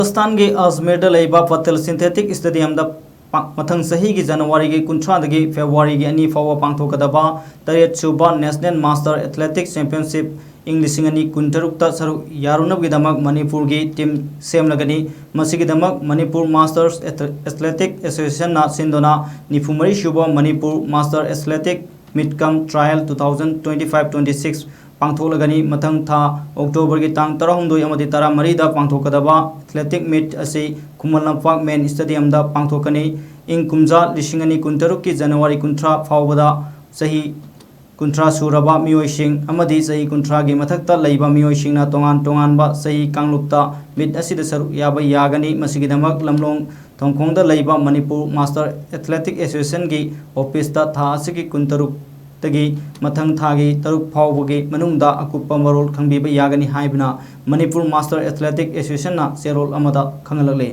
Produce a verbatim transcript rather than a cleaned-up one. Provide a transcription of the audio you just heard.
ꯔꯥꯖꯁꯊꯥꯟꯒꯤ ꯑꯖꯃꯤꯔꯗ ꯂꯩꯕ ꯄꯇꯦꯜ ꯁꯤꯟꯊꯦꯇꯤꯛ ꯁ꯭ꯇꯦꯗꯤꯌꯝꯗ ꯄꯥ-, ꯃꯊꯪ ꯆꯍꯤꯒꯤ ꯖꯅꯋꯥꯔꯤꯒꯤ ꯀꯨꯟꯊ꯭ꯔꯥꯗꯒꯤ ꯐꯦꯕ꯭ꯔꯨꯋꯥꯔꯤꯒꯤ ꯑꯅꯤ ꯐꯥꯎꯕ ꯄꯥꯡꯊꯣꯛꯀꯗꯕ ꯇꯔꯦꯠ ꯁꯨꯕ ꯅꯦꯁꯅꯦꯜ ꯃꯥꯁꯇꯔ ꯑꯦꯊꯂꯦꯇꯤꯛꯁ ꯆꯦꯝꯄꯤꯌꯟꯁꯤꯞ ꯏꯪ ꯂꯤꯁꯤꯡ ꯑꯅꯤ ꯀꯨꯟꯇꯔꯨꯛꯇ ꯁꯔꯨꯛ ꯌꯥꯔꯨꯅꯕꯒꯤꯗꯃꯛ ꯃꯅꯤꯄꯨꯔꯒꯤ ꯇꯤꯝ ꯁꯦꯝꯂꯒꯅꯤ꯫ ꯃꯁꯤꯒꯤꯗꯃꯛ ꯃꯅꯤꯄꯨꯔ ꯃꯥꯁꯇꯔꯁ ꯑꯦꯊ-, ꯑꯦꯊꯂꯦꯇꯤꯛ ꯑꯦꯁꯣꯁꯤꯌꯦꯁꯟꯅ ꯁꯤꯟꯗꯨꯅ ꯅꯤꯐꯨ ꯃꯔꯤ ꯁꯨꯕ Manipur master athletic meet cum trial two thousand twenty five twenty six ꯄꯥꯡꯊꯣꯛꯂꯒꯅꯤ꯫ ꯃꯊꯪ ꯊꯥ ꯑꯣꯛꯇꯣꯕꯔꯒꯤ ꯇꯥꯡ ꯇꯔꯥꯍꯨꯝꯗꯣꯏ ꯑꯃꯗꯤ ꯇꯔꯥꯃꯔꯤꯗ ꯄꯥꯡꯊꯣꯛꯀꯗꯕ ꯑꯦꯊꯂꯦꯇꯤꯛ ꯃꯤꯠ ꯑꯁꯤ ꯈꯨꯃꯟ ꯂꯝꯄꯥꯛ ꯃꯦꯟ ꯁ꯭ꯇꯦꯗꯤꯌꯝꯗ ꯄꯥꯡꯊꯣꯛꯀꯅꯤ꯫ ꯏꯪ ꯀꯨꯝꯖꯥ ꯂꯤꯁꯤꯡ ꯑꯅꯤ ꯀꯨꯟꯇꯔꯨꯛꯀꯤ ꯖꯅꯋꯥꯔꯤ ꯀꯨꯟꯊ꯭ꯔꯥ ꯐꯥꯎꯕꯗ ꯆꯍꯤ ꯀꯨꯟꯊ꯭ꯔꯥ ꯁꯨꯔꯕ ꯃꯤꯑꯣꯏꯁꯤꯡ ꯑꯃꯗꯤ ꯆꯍꯤ ꯀꯨꯟꯊ꯭ꯔꯥꯒꯤ ꯃꯊꯛꯇ ꯂꯩꯕ ꯃꯤꯑꯣꯏꯁꯤꯡꯅ ꯇꯣꯉꯥꯟ ꯇꯣꯉꯥꯟꯕ ꯆꯍꯤ ꯀꯥꯡꯂꯨꯞꯇ ꯃꯤꯠ ꯑꯁꯤꯗ ꯁꯔꯨꯛ ꯌꯥꯕ ꯌꯥꯒꯅꯤ꯫ ꯃꯁꯤꯒꯤꯗꯃꯛ ꯂꯝꯂꯣꯡ ꯊꯣꯡꯈꯣꯡꯗ ꯂꯩꯕ ꯃꯅꯤꯄꯨꯔ ꯃꯥꯁꯇꯔ ꯑꯦꯊꯂꯦꯇꯤꯛ ꯑꯦꯁꯣꯁꯤꯌꯦꯁꯟꯒꯤ ꯑꯣꯐꯤꯁꯇ ꯊꯥ ꯑꯁꯤꯒꯤ ꯀꯨꯟꯇꯔꯨꯛꯇꯒꯤ ꯃꯊꯪ ꯊꯥꯒꯤ ꯇꯔꯨꯛ ꯐꯥꯎꯕꯒꯤ ꯃꯅꯨꯡꯗ ꯑꯀꯨꯞꯄ ꯃꯔꯣꯜ ꯈꯪꯕꯤꯕ ꯌꯥꯒꯅꯤ ꯍꯥꯏꯕꯅ ꯃꯅꯤꯄꯨꯔ ꯃꯥꯁꯇꯔ ꯑꯦꯊꯂꯦꯇꯤꯛ ꯑꯦꯁꯣꯁꯤꯌꯦꯁꯟꯅ ꯆꯦꯔꯣꯜ ꯑꯃꯗ ꯈꯪꯍꯜꯂꯛꯂꯤ꯫